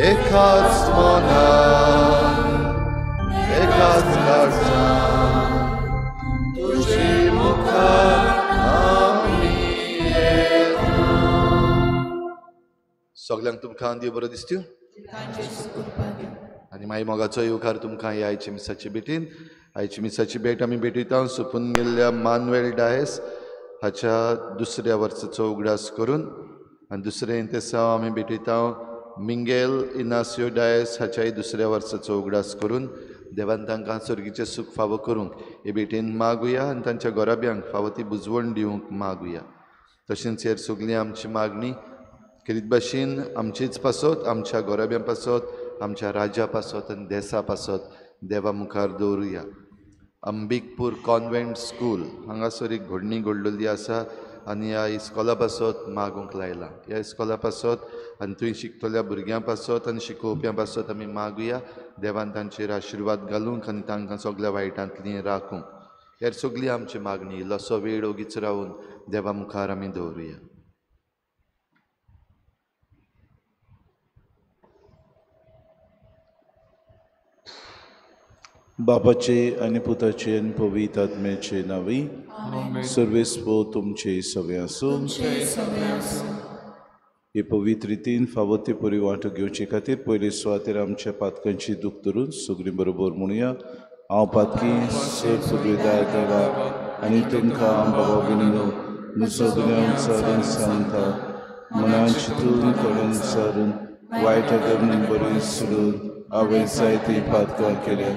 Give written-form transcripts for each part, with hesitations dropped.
एकाच मनान एकाच काळजान तुजे मुखार आमी येता. सगल्यांक तुमकां देव बरो दिसत्यो आनी मागीर मोगाचो येवकार तुमकां ह्या आयच्या मिसाचे भेटीन. आयची मिसाची भेट आमी भेटयता सोंपून गेल्ल्या मानुएल डायस हाच्या दुसऱ्या वर्साचो उगडास करून, आनी दुसरें तेसांव आमी भेटयता मिंगेल इनासियो डायस हाच्याय दुसऱ्या वर्साचो उगडास करून. देवान तांकां सर्गीचें सूख फावो करूंक हे भेटेन मागुया आनी तांच्या घराब्यांक फावो ती बुजवण दिवंक मागुया. तशेंच हेर सगळी आमची मागणी खेरीत भाशेन आमचीच पासत, आमच्या घराब्यां पासत, आमच्या राज्या पासत आनी देसा पासत देवा मुखार दवरुया. अंबिकपूर कॉन्वेंट स्कूल हांगासर एक घडणी घडलेली आसा आनी ह्या इस्कोला पासत मागूंक लायलां. ह्या इस्कोला पासत आनी थंय शिकतल्या भुरग्यां पासत आनी शिकोवप्यां पासत आमी मागुया. देवान तांचेर आशिर्वाद घालूंक आनी तांकां सगल्या वायटांतलीं राखूंक. हेर सगळी आमची मागणी इल्लोसो वेळ ओगीच रावून देवा मुखार आमी दवरुया. बापाचे आनी पुताचे आनी पवित्र आत्म्याचे नांवी. सर्वेस्पो तुमचे सगळे आसूं. हे पवित्र रितीन फावो ते परी वांटो घेवचे खातीर पयले सुवातेर आमच्या पातकांची दूख धरून सगळीं बरोबर म्हणुया. हांव पातकी सर पुर्वेदार देवा आनी तुमकां बाबा भयणीनो म्हजो गुन्यांव सारून सांगता, मनान चिंतून करून सारून वायट गरून बरी सोडून हांवें जायतीं पातकां केल्या.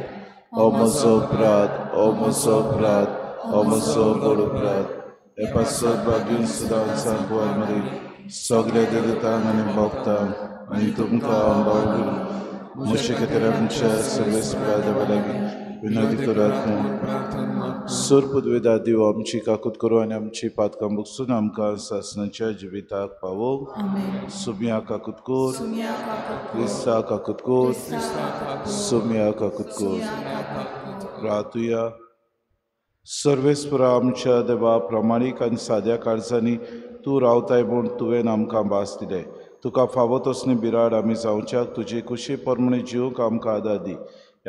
ओ म्हजो अपराध, ओ म्हजो अपराध, ओ म्हजो व्हड अपराध. हे पासत बागीन सुद्दां सांकवार मरे सगल्या देवतांक आनी भक्तांक आनी तुमकां भाव म्हजे खातीर आमच्या सर्वेस्परा देवा लागीं विनंती करात म्हूण. सर पुदवेदा देव आमची काकूत करूं आनी आमची पातकां बगसून आमकां सासणाच्या जिविताक पावोवं. सुम्या काकूत कोर, क्रिस्ता काकूत कोर, सुम्या काकूत कोर. प्रार्थुया. सर्वेस्परा आमच्या देवा, प्रामाणीक आनी साद्या काळजांनी तूं रावताय म्हूण तुवें आमकां भास दिले. तुका फावो तसले बिराड आमी जावच्याक तुजे कुशी प्रमाणे जिवंक आमकां आदार दी.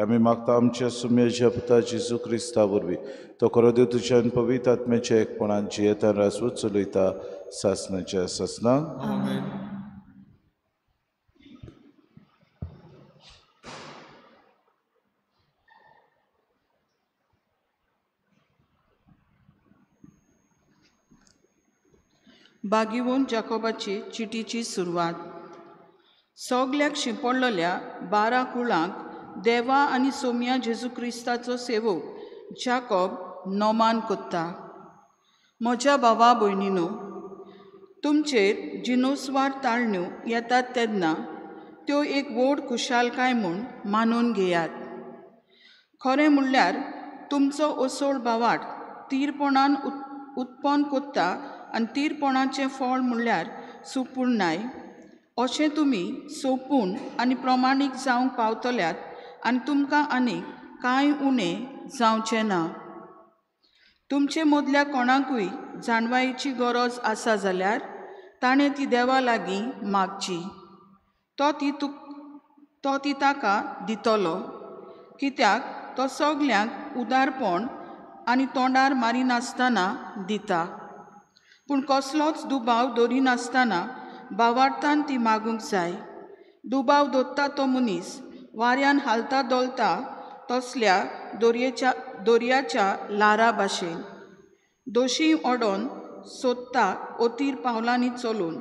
आमी मागता आमच्या सुम्या पुता जेजू क्रिस्ता वरवीं. तो खरो देव तुज्या आनी पवित्र आत्म्याच्या एकपणान जियेता राजवट चलयता सासणाच्या सासणाक. बागिवोन जाकोबाची चिटीची सुरवात. सगल्याक शिंपडलेल्या 12 कुळांक देवा आनी सोम्या जेजू क्रिस्ताचो सेवक जाकोब नोमान कोत्ता. म्हज्या भावा भयणीनो, तुमचेर जिनोसवार ताळण्यो येतात तेन्ना त्यो एक व्हड खुशालकाय म्हूण मानून घेयात. खरें म्हणल्यार तुमचो ओसोळ भावाट तीरपणान उत्पन्न कोत्ता आनी तीरपणाचें फळ म्हणल्यार सुपूर्णाय. अशें तुमी सोंपून आनी प्रमाणीक जावंक पावतल्यात आनी तुमकां आनीक कांय उणें जावचें ना. तुमचे मदल्या कोणाकूय जाणवायेची गरज आसा जाल्यार ताणें ती देवा लागीं मागची. तो ती ताका दितलो, कित्याक तो सगल्यांक उदारपण आनी तोंडार मारिनासतना दिता. पूण कसलोच दुबाव दवरिनासतना भावार्थान ती मागूंक जाय. दुबाव दवरता तो मनीस वाऱ्यान हालता धोलता तसल्या दर्याच्या ल्हारा भाशेन दोशी ओडोन सोदता ओतीर पावलांनी चलून.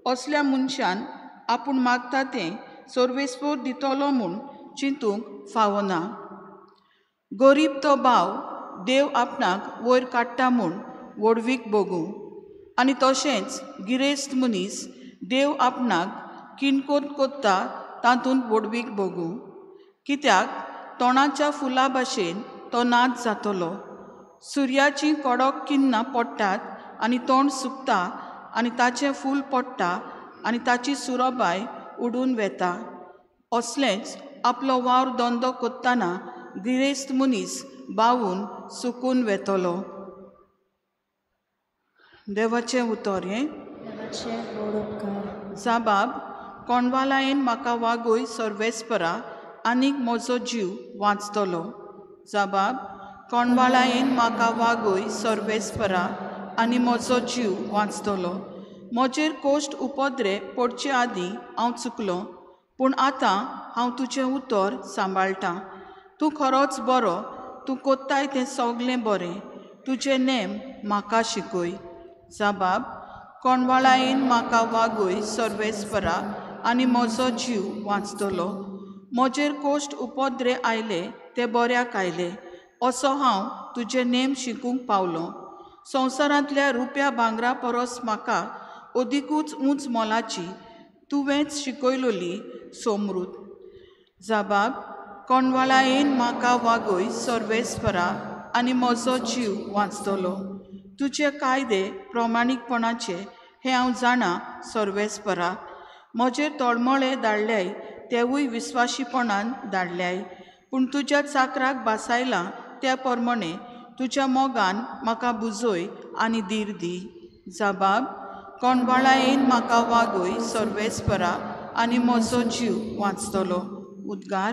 असल्या मनशान आपूण मागता तें सर्वेस्पोर दितलो म्हूण चिंतूंक फावना. गरीब तो भाव देव आपणाक वयर काडटा म्हूण व्हडवीक भोगूं, आनी तशेंच गिरेस्त मनीस देव आपणाक किणकोत कोत्ता तातूंत व्हडवीक भोगूं. कित्याक तोंडाच्या फुला भाशेन तो नाच जातलो. सुर्याचीं कडक किन्नां पडटात आनी तोंड सुकता आनी ताचें फूल पडटा आनी ताची सुरोबाय उडून वेता. असलेंच आपलो वावर धंदो करतना गिरेस्त मनीस बावून सुकून वेतलो. देवाचें उतर हें. जाबाब, कोणवालायेन म्हाका वागय सर्वेस्परा आनीक म्हजो जीव वाचतलो. जाबाब, कोणवालायेन म्हाका वागय सर्वेस्परा आनी म्हजो जीव वाचतलो. म्हजेर कोश्ट उपद्रे पडचे आदीं हांव चुकलो, पूण आतां हांव तुजें उतर सांबाळटां. तूं खरोच बरो, तूं कोत्ताय तें सगलें बरें, तुजें नेम म्हाका शिकय. जाबाब, कोणवाळायेन म्हाका वागय सर्वेस्परा आनी म्हजो जीव वाचतलो. म्हजेर कोश्ट उपद्रे आयले ते बऱ्याक आयले, असो हांव तुजे नेम शिकूंक पावलो. संवसारांतल्या रुप्या भांगरा परस म्हाका अदिकूच उंच मोलाची तुवेंच शिकयलोली समृद्ध. जाबाब, कोणवाळायेन म्हाका वागय सर्वेस्परा आनी म्हजो जीव वाचतलो. तुजे कायदे प्रमाणीकपणाचे हें हांव जाणा सर्वेस्परा. म्हजेर तळमळे धाडल्याय तेवूय विस्वाशीपणान धाडल्याय, पूण तुज्या चाकराक बासायलां त्या प्रमाणे तुज्या मोगान म्हाका बुजय आनी धीर दी. जाबाब, कोणवाळायेन म्हाका वागय सर्वेस्परा आनी म्हजो जीव वाचतलो. उद्गार.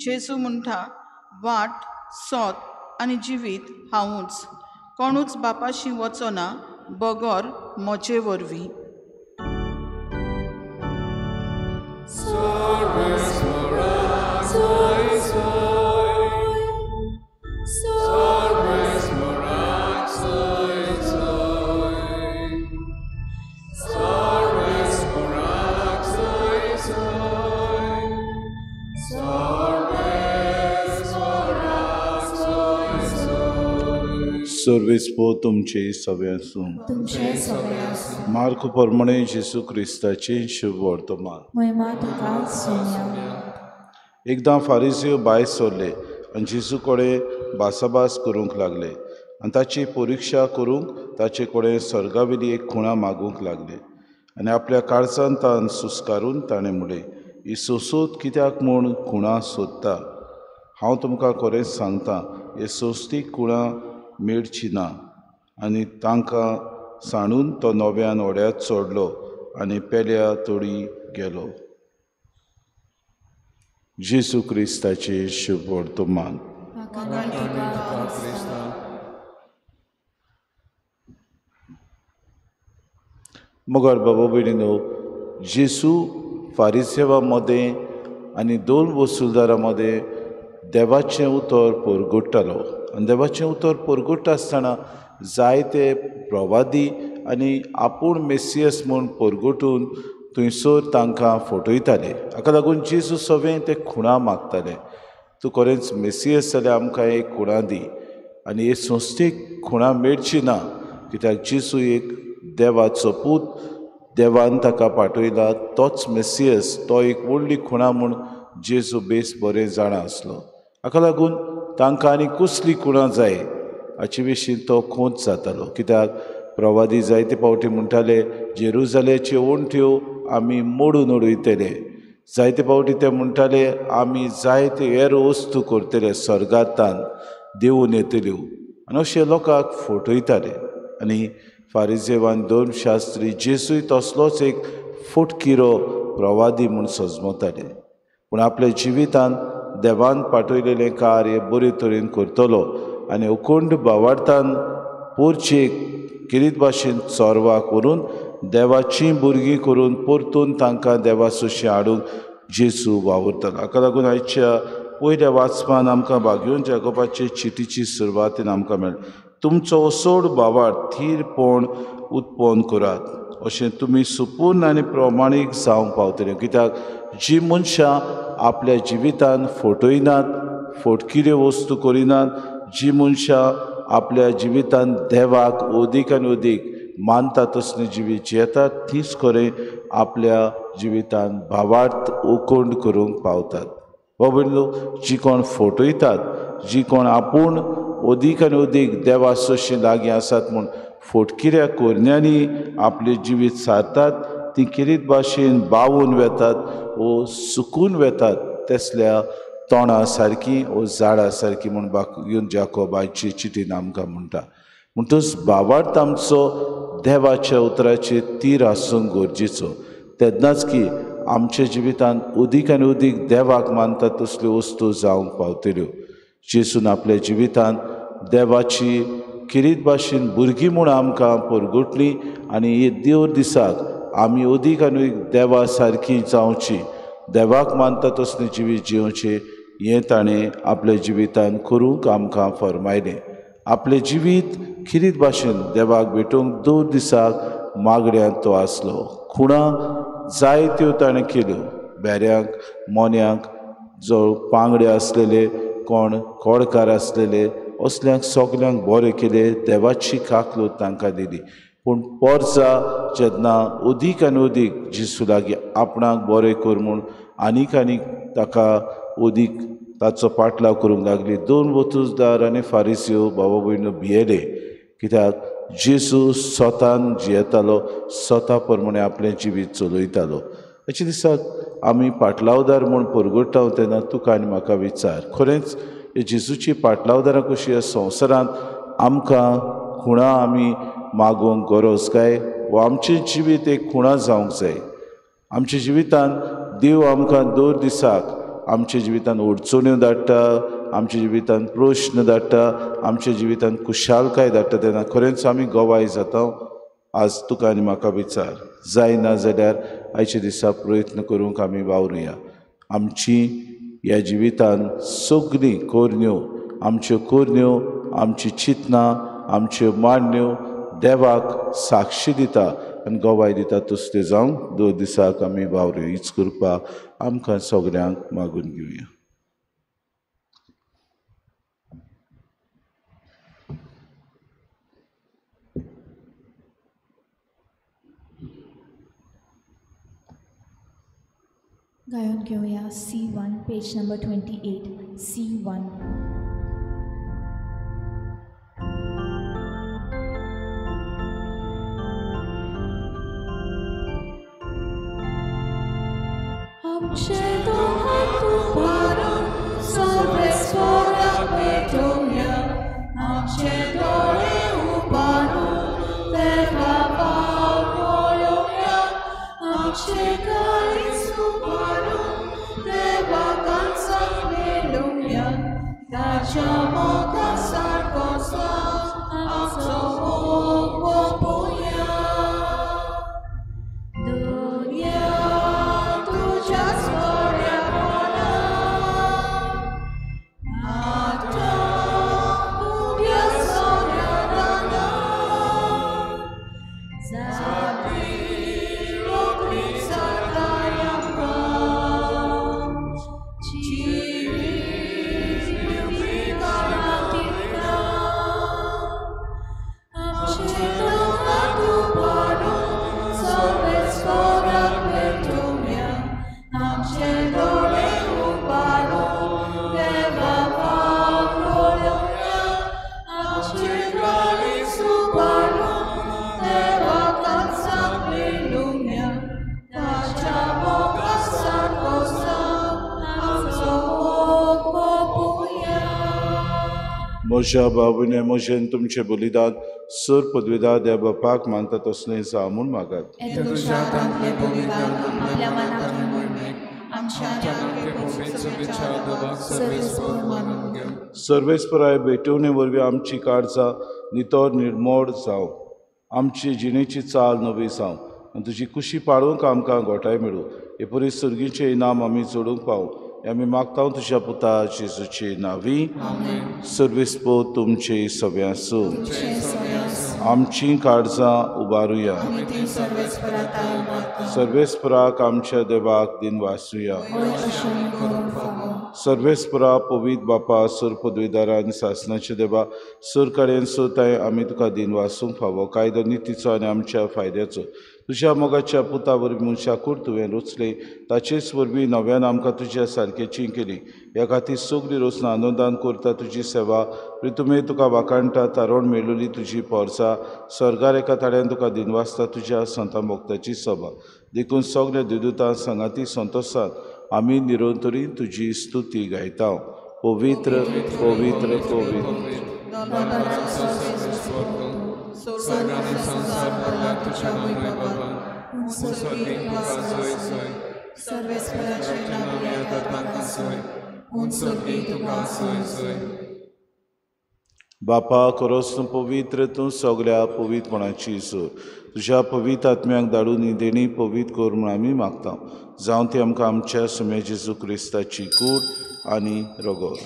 जेजू म्हणटा, वाट, सोत आनी जिवीत हांवूच, कोणूच बापाशी वचना बगर म्हजे वरवीं. सर्वेस पो तुमचे सवे आसूं. मार्क प्रमाणे जेजू क्रिस्ताचे शुभ वर्तमान. एकदां फारिजीव भायर सरले आनी जेजू कडेन भासाभास करूंक लागले आनी ताची परिक्षा करूंक ताचे कडेन सर्गावेली एक खुणा मागूंक लागले. आनी आपल्या काळजान तान सुस्कारून ताणें म्हणलें, ही सोंसोत कित्याक म्हूण खुणा सोदता? हांव तुमकां खरेंच सांगता, हे सोंसतीक खुणा मेळची ना. आनी तांकां सांडून तो नव्यान व्हड्यांत चडलो आनी पेल्या तडी गेलो. जेजू क्रिस्ताचें शुभ वर्तमान. मगर बाबा भयणीनो, जेजू फारिसेवा मदें आनी दोन वसुलदारां मदें देवाचें उतर परगट्टालो. आनी देवाचें उतर परगट्टा आसतना जायते प्रवादी आनी आपूण मेसियस म्हूण परगटून थंयसर तांकां फटयताले. हाका लागून जेजू सगळें ते खुणा मागताले, तूं खरेंच मेसियस जाल्यार आमकां एक खुणा दी. आनी हे संस्थेक खुणा मेळची ना, कित्याक जेजू एक देवाचो पूत, देवान ताका पाठयला, तोच मेसियस, तो एक व्हडली खुणा म्हूण जेजू बेस बरें जाणा आसलो. हाका लागून तांकां आनी कसली खुणा जाय हाचे विशीं तो खोंच जातालो, कित्याक प्रवादी जायते फावटी म्हणटाले, जेरुजालेच्यो वण्ट्यो आमी मोडून उडयतले. जायते फावटी ते म्हणटाले, आमी जायते हेर वस्तू करतले, स्वर्गांतान देवून येतल्यो, आनी अशे लोकांक फटयताले. आनी फारिजेवान दोन शास्त्री जेजूय तसलोच एक फटकिरो प्रवादी म्हूण सजमताले. पूण आपल्या जिवितान देवान पाठयलेलें कार्य बरे तरेन करतलो आनी अखंड भावार्थान पोरचेक किरीत भाशेन चोरवाक व्हरून देवाचीं भुरगीं करून परतून तांकां देवा सुशें हाडूंक जेजू वावुरतालो. हाका लागून आयच्या पयल्या वाचपान आमकां बागयोन जाकोबाचे चिटीची सुरवातीन आमकां मेळटा, तुमचो असोड भावार्थ थीरपण उत्पन्न करात अशें तुमी सुपूर्ण आनी प्रमाणीक जावंक पावतले. कित्याक जी मनशां आपल्या जिवितान फटयनात, फटकिऱ्यो वस्तू करिनात, जी मनशां आपल्या जिवितान देवाक अदीक आनी अदीक मानता तसलें जिवीत जियेतात तीच खरें आपल्या जिवितान भावार्थ उकोंड करूंक पावतात. बाबा जी कोण फटयतात, जी कोण आपूण अदीक आनी अदीक देवा सोशी लागीं आसात म्हूण फटकिऱ्या कोरण्यांनी आपलें जिवीत सारतात, ती किरीत भाशेन बावून वेतात वो सुकून वेतात तसल्या तोंडा सारकी वो झाडां सारकी म्हूण बागयोन जाकोबाची चिटीन आमकां म्हणटा. म्हणटच भावार्थ आमचो देवाच्या उतराचे तीर आसूंक गरजेचो, तेन्नाच की आमच्या जिवितांत अदीक आनी अदीक देवाक मानता तसल्यो वस्तू जावंक पावतल्यो. जेजून आपल्या जिवितांत देवाची किरीत भाशेन भुरगीं म्हूण आमकां परगटली आनी हे देव दिसाक आमी अदीक आनी अदीक देवा सारकी जावची, देवाक मानता तसलें जिवीत जियोवचें हें ताणें आपल्या जिवितांत करूंक आमकां फर्मायलें. आपलें जिवीत किरीत भाशेन देवाक भेटोवंक 2 दिसाक मागण्यांत तो आसलो. खुणां जायत्यो ताणें केल्यो, बेऱ्यांक, मोन्यांक, जो पांगडे आसलेले, कोण कोडकार आसलेले, असल्यांक सगल्यांक बरें केलें, देवाची काकलूत तांकां दिली. पूण पोरसा जेन्ना अदीक आनी अदीक जेजू लागीं आपणाक बरें कर म्हूण आनीक आनीक ताका अदीक ताचो पाटलाव करूंक लागली, 2 वतूजदार आनी फारिस्यो बाबा भयणो भियेले, कित्याक जेजू स्वतान जियेतालो, स्वता प्रमाणे आपलें जिवीत चलयतालो. अशें दिसाक आमी पाटलावदार म्हूण परगटाव तेन्ना तुका आनी म्हाका विचार, खरेंच जेजूची पाटलावदारां कशी ह्या संवसारांत आमकां खुणां आमी मागोवंक गरज काय, वा आमचें जिवीत एक खुणां जावंक जाय. आमच्या जिवितांत देव आमकां दर दिसाक आमच्या जिवितांत अडचण्यो धाडटा, आमच्या जिवितांत प्रश्न धाडटा, आमच्या जिवितांत खुशालकाय धाडटा, तेन्ना खरेंच आमी गवाय जाता. आज तुका आनी म्हाका विचार जायना जाल्यार आयच्या दिसा प्रयत्न करूंक आमी वावरुया. आमची ह्या जिवितांत सगळीं करण्यो, आमच्यो करण्यो, आमची चिंतनां, आमच्यो मांडण्यो देवाक साक्षी दिता आनी गवाय दिता तसल्यो जावंक 2 दिसाक आमी वावरुया. हीच कृपा आमकां सगल्यांक मागून घेवया. गायन घेवया C1 page number 28 C1. म्हज्या बाबूने म्हजेन तुमचें बलिदान सर पदवीदार देव बापाक मानता तसलें जावं म्हूण मागात. सर्वेस्पराय भेटवणे वरवीं आमची काळजां नितळ निर्मोड जावं, आमची जिणेची चाल नवी जावं आनी तुजी कुशी पाळूंक आमकां गोठाय मेळूं. हे परी सर्गीचें इनाम आमी जोडूंक पावूं. आमी मागता तुज्या पुता जेजूचे नांवी. सर्वेस्पर तुमचे सगळे आसूं. आमची काळजां उबारुया. सर्वेस्पराक आमच्या देवाक दिन वासुया. सर्वेस्परा पवित्र बापा सुर पदवीदारा आनी सासनाच्या देवा सुर कडेन सुताय आमी तुका दिन वासूंक फावो कायदो नितीचो आनी आमच्या फायद्याचो तुज्या मोगाच्या पुता वरवीं मनशाकूड तुवें रचले ताचेच वरवीं नव्यान आमकां तुज्या सारकेची केली. ह्या खातीर सगळी रचना आनंदान करता तुजी सेवा तुमी तुका वाखाणटा तारोण मेळुली तुजी पोरसा स्वर्गार एका ताड्यान तुका दिनवासता तुज्या संतां भक्ताची सभा. देखून सगल्या देवदूतां सांगाती संतोशान आमी निरंतरी तुजी स्तुती गायता. पवित्र पवित्र पवित्र बापा खरोच तूं पवित्र तूं सगल्या पवित्रपणाची सूर तुज्या पवित्र आत्म्याक धाडून ही देणी पवित्र कर म्हूण आमी मागता. जावं ती आमकां आमच्या सुम्या जेजू क्रिस्ताची कूड आनी रगत.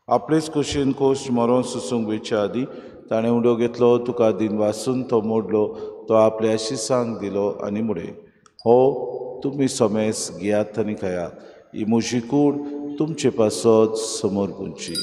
आपलेच कुशीन कोश मरोन सोसूंक वेच्या आदीं ताणें उडो घेतलो तुका दिन वासून तो मोडलो तो आपल्या शिसांक दिलो आनी मुडे हो तुमी समेस घेयात आनी खायात ही म्हजी कूड तुमचे पासत समोर पुंची.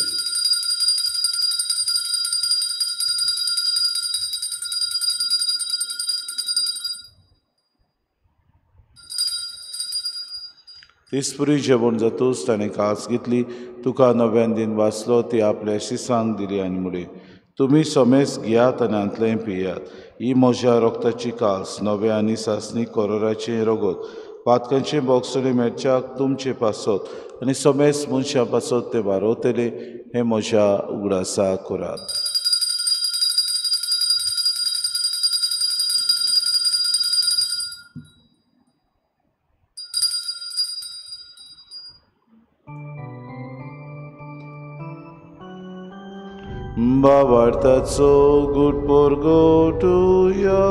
तेचपुरी जेवण जातूच ताणें कास घेतली तुका नव्यान दिन वाचलो ती आपल्या शिसांक दिली आनी मुडे तुमी समेस घेयात आनी हांतलें पियात ही म्हज्या रोगताची कास नव्या आनी सासणी कोरोराचें रगत पातकांचें बोगसणें मेळच्याक तुमचे पासत आनी समेस मनशां पासत तें वारवतलें हें म्हज्या उगडासा करात. बाबार्थाचो गुड पोरगोटुया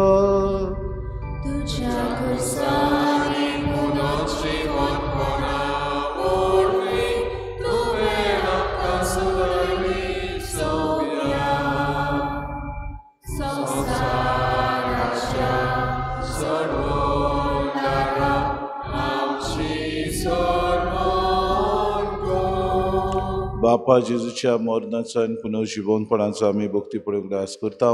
तुज्या खुर्सांनी पुनर्जिवनपणा वरवीं तुवें आमकां सुदारली सोबया. संवसाराच्या सोडवणारा आमची सोडवण कर. बापा जेजूच्या मरणाचो आनी पुनर्जिवनपणाचो आमी भक्तीपणे उगडास करता.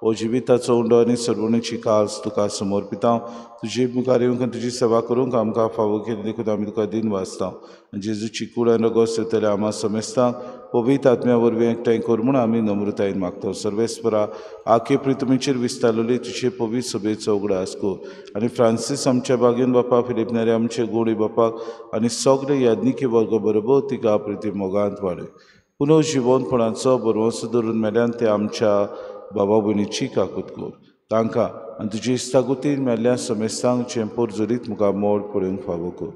हो जिविताचो उंडो आनी सर्वणीची कास तुका समर्पिता. तुजी मुखार येवंक आनी तुजी सेवा करूंक आमकां फावो केली देखून आमी तुका दिन वाचता. जेजूची कूड आनी रगत सोदतले आमा समेस्तां पवित्र आत्म्या वरवीं एकठांय कर म्हूण आमी नम्रतायेन मागता. सर्वेस्परा आखे प्रितुमीचेर विस्तारलेली तुजे पवित्र सभेचो उगडास कर आनी फ्रांसीस आमच्या बागेन बापा फिलीप नेरी आमचे गोडी बापाक आनी सगळे याज्ञिकी वर्ग बरोबर तिका प्रिती मोगांत वाडय. पुनर्जिवनपणाचो बरवंसो धरून मेल्यान ते आमच्या बाबा भयणीची काकूत कर तांकां आनी तुजी इस्तागुतीन मेल्ल्या समेस्तांक चेंपोर जरीत मुखार मोड पळोवंक फावो कर.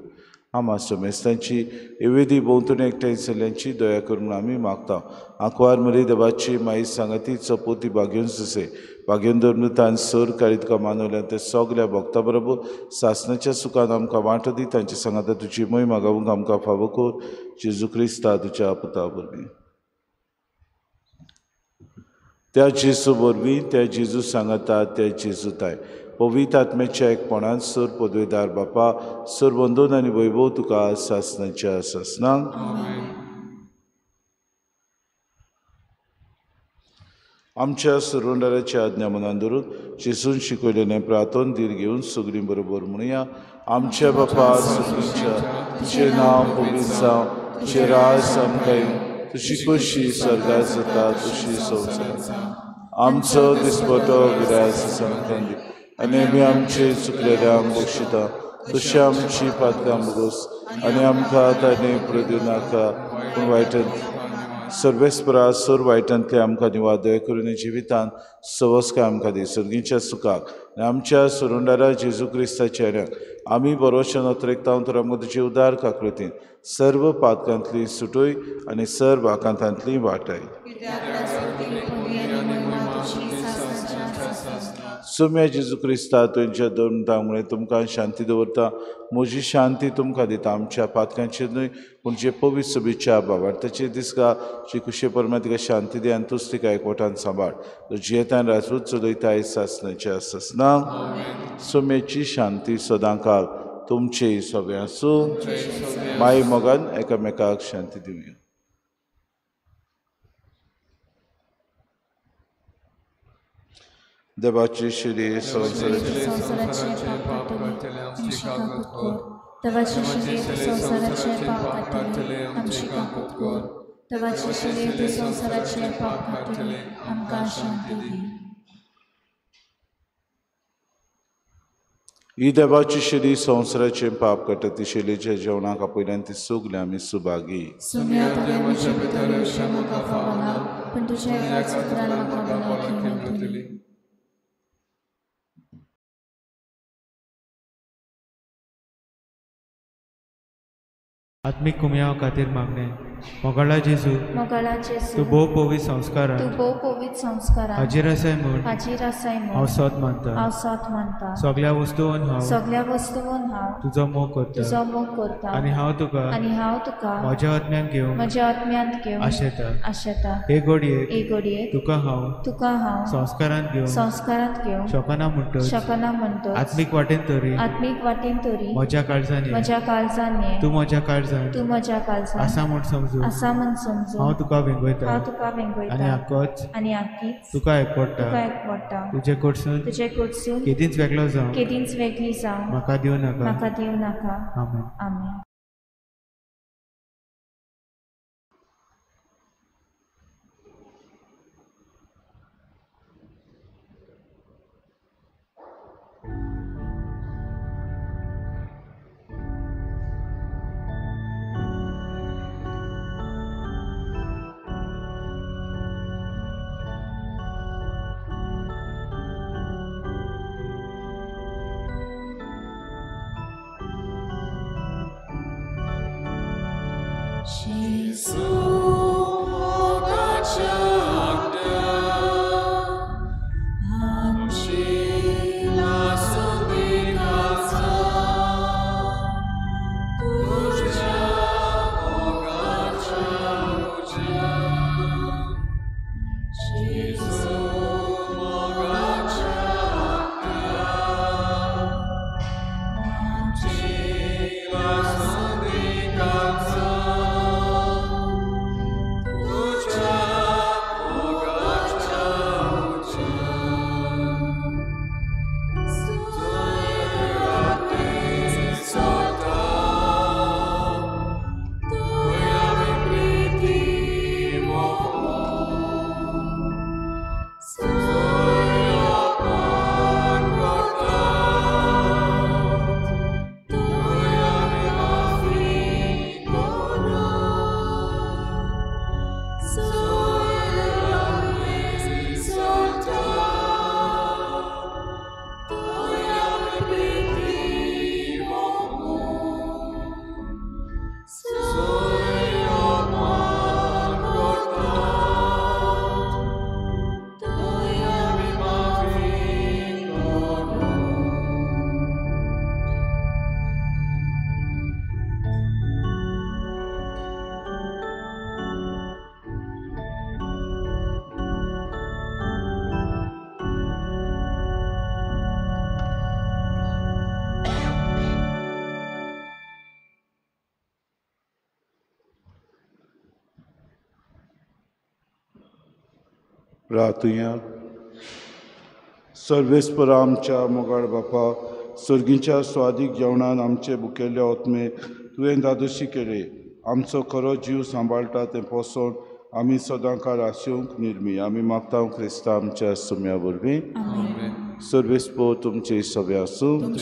आमा समेस्तांची एवेदी भोंवतणी एकठांय जाल्ल्यांची दया कर म्हूण आमी मागता. आंकवार मरी देवाची माई सांगाती चपोती बागेवन सुसे बागेवन धर्मतान सर काळी तुका मानवल्यान ते सगल्या भक्ता बरोबर सासणाच्या सुखान आमकां वांटो दी. तांचे सांगाता तुजी मोहीम गावूंक आमकां फावो कर. जेजू क्रिस्ता तुज्या पुता वरवीं. त्या जेजू वरवीं त्या जेजू सांगाता त्या जेजू ताय पवित्र आत्म्याच्या एकपणान सर पदवेदार बापा सर वंदन आनी वैभव तुका सासणाच्या सासणाक. आमच्या सुरवंडाराच्या आज्ञा मनान धरून जेजून शिकयलेलें प्रार्थन धीर घेवन सगळीं बरोबर म्हणुया. आमच्या बापा सुखीच्या तुजें नांव पवित्र जावं तुजें राज आमकां येवं तुजी खोशी स्वर्गार जाता तशी संवसारांत. आमचो दिसपटो गिरास आमकां दी आनी आमी आमचे चुकलेल्यांक बक्षिता तशी आमची पातकां भोगोस आनी आमकां ताणें प्रदिवं नाका पूण वायटांत सर्वेस्परा सर वायटांतले आमकां निवार दया करून जिवितांत सवस्काय आमकां दी सर्गीच्या सुखाक आनी आमच्या सुरुंडारा जेजू क्रिस्ताच्या हेण्याक आमी बरोवच्या नोत्रेकता तर आमकां तुजी उदार काकृतीन सर्व पातकांतली सुटय आनी सर्व आकांतांतली वाटाय. सोम्या जेजू क्रिस्ता तुमच्या दोन तुमकां शांती दवरता म्हजी शांती तुमकां दिता आमच्या पातकांचेर न्हय पूण जे पवित्र सभेच्या बाबार्थाचेर दिसका जी कुशे परमा तिका शांती दी आनी तूच तिका एकवटान सांबाळ जियेतान राजूच चलयता सासनाचे आसना सोम्याची शांती सदांकाल तुमचे सगळे आसूं माई मोगान एकामेकाक शांती दिवया. देवाची शिरी संवसाराचे पाप काडटले आमची काकूत कर. देवाची शिरी संवसाराचे पाप काडटले आमची काकूत कर. देवाची शिरी संवसाराचे पाप काडटले आमकां शांती दी. ही देवाची शिरी संवसाराचे पाप काडटा ती शिलेच्या जेवणाक आपयल्यान ती सगळी आमी सुभागी. आत्मीक कुमयाव खातीर मागणें. मोगाळा जेजू, तूं भोव पवित्र संस्कारान हाजीर आसाय म्हूण हांव सत मानता. सगळ्या वस्तून हांव तुजो मोग करता आनी हांव तुका म्हज्या आत्म्यांत घेवन आशेता. हे घडयेक तुका हांव संस्कारांत घेवन शकना म्हणटच आत्मीक वाटेन तरी म्हज्या काळजान ये, तूं म्हज्या काळजान आसा म्हूण समजू हांव तुका वेंगयता आनी आकीच तुका एकवटा. तुजे कडसून केदींच वेगळो जावं म्हाका दिवं नाका. आमेन. आमेन. प्रार्थुया. सर्वेस्पर आमच्या मोगाळ बापा, सर्गीच्या स्वादीक जेवणान आमचे भुकेल्ले आत्मे तुवें धादोशी केले. आमचो खरो जीव सांबाळटा तें पोसोन आमी सदांकाळ आशेवंक निर्मी. आमी मागता क्रिस्ता आमच्या सुम्या वरवीं. सर्वेस्पर तुमचे सगळे आसूं.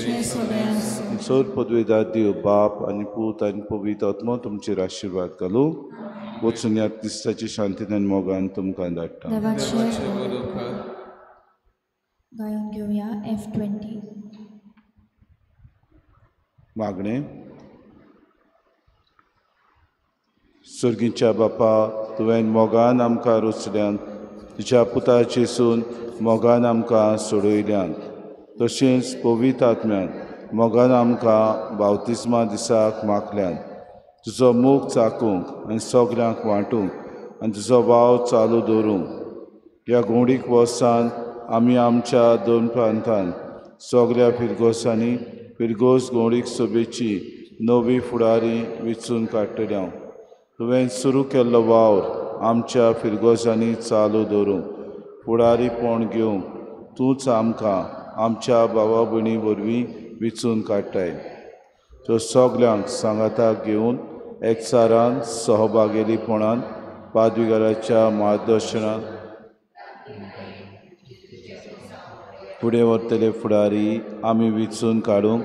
सर पदवेदार देव बाप आनी पूत आनी पवित्र आत्मो तुमचेर आशिर्वाद घालूं. वचून ह्या क्रिस्ताची शांतीन आनी मोगान तुमकां धाडटा. गायन घेवया F20. मागणें. सर्गीच्या बापा, तुवें मोगान आमकां रचल्यान तुज्या पुता जेसून मोगान आमकां सोडयल्यात, तशेंच पवित्र आत्म्यान मोगान आमकां बावतिस्मा दिसाक मागल्यात. तुजो मोग चाकूंक आनी सगल्यांक वांटूंक आनी तुजो वाव चालू दवरूंक ह्या गोंडीक वर्सान आमी आमच्या दोन प्रांतान सगल्या फिरगोसांनी फिरगोस गोंडीक सभेची नवी फुडारी वेंचून काडटले. तुवें सुरू केल्लो वावर आमच्या फिरगोसांनी चालू दवरूंक फुडारीपण घेवंक तूंच आमकां आमच्या भावा भयणी वरवीं वेंचून काडटाय. तो सगल्यांक सांगाताक घेवन एकचारान सहभागेलीपणान पादविगाराच्या मार्गदर्शनान फुडें व्हरतले फुडारी आमी वेंचून काडूंक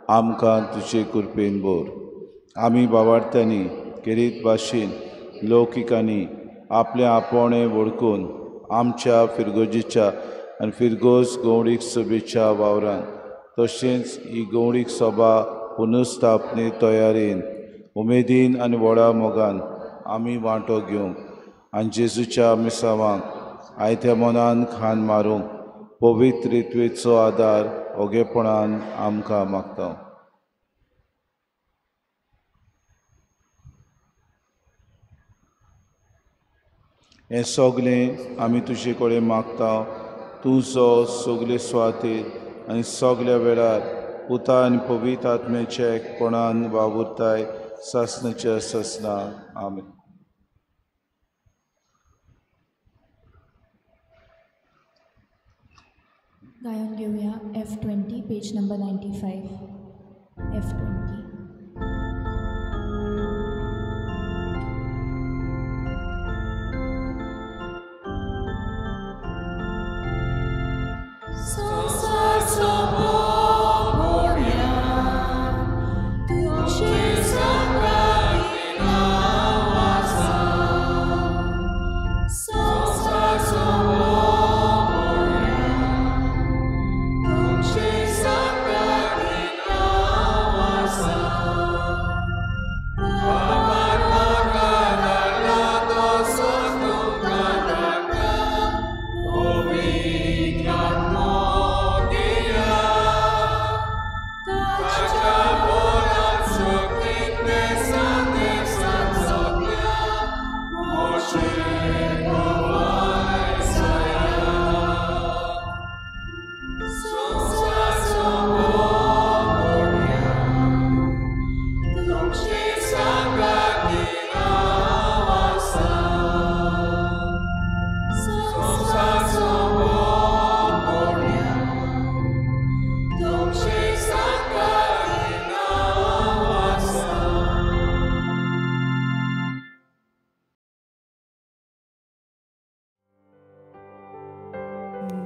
आमकां तुजे कृपेन भर. आमी बाबार्थ्यांनी केरीत भाशेन लौकिकांनी आपलें आपोवणें वळखून आमच्या फिरगोजीच्या आनी फिरगोज गौडीक सभेच्या वावरान तशेंच ही गौडीक सभा पुनर्स्थापने तयारेन उमेदीन आनी व्हडा मोगान आमी वांटो घेवंक आनी जेजूच्या मिसावांक आयत्या मनान खान मारूंक पवित्र रित्वेचो आदार ओगेपणान आमकां मागता. हें सगलें आमी तुजे कडेन मागता, तूं जो सगले सुवातेर आनी सगल्या वेळार पुता आनी पवित्र आत्म्याच्या एकपणान वावुरताय सासणाच्या सासणा. आमेन. गायन घेवया F20 page number 95. F20.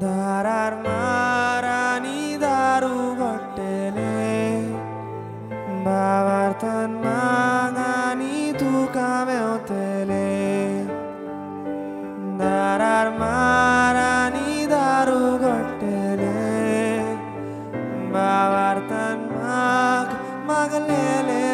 दारार मारानी दारू घडटले भावार्थान मागानी तुका मेवतले. दारार मारानी दारू घडटले भावार्थान माग मागलेले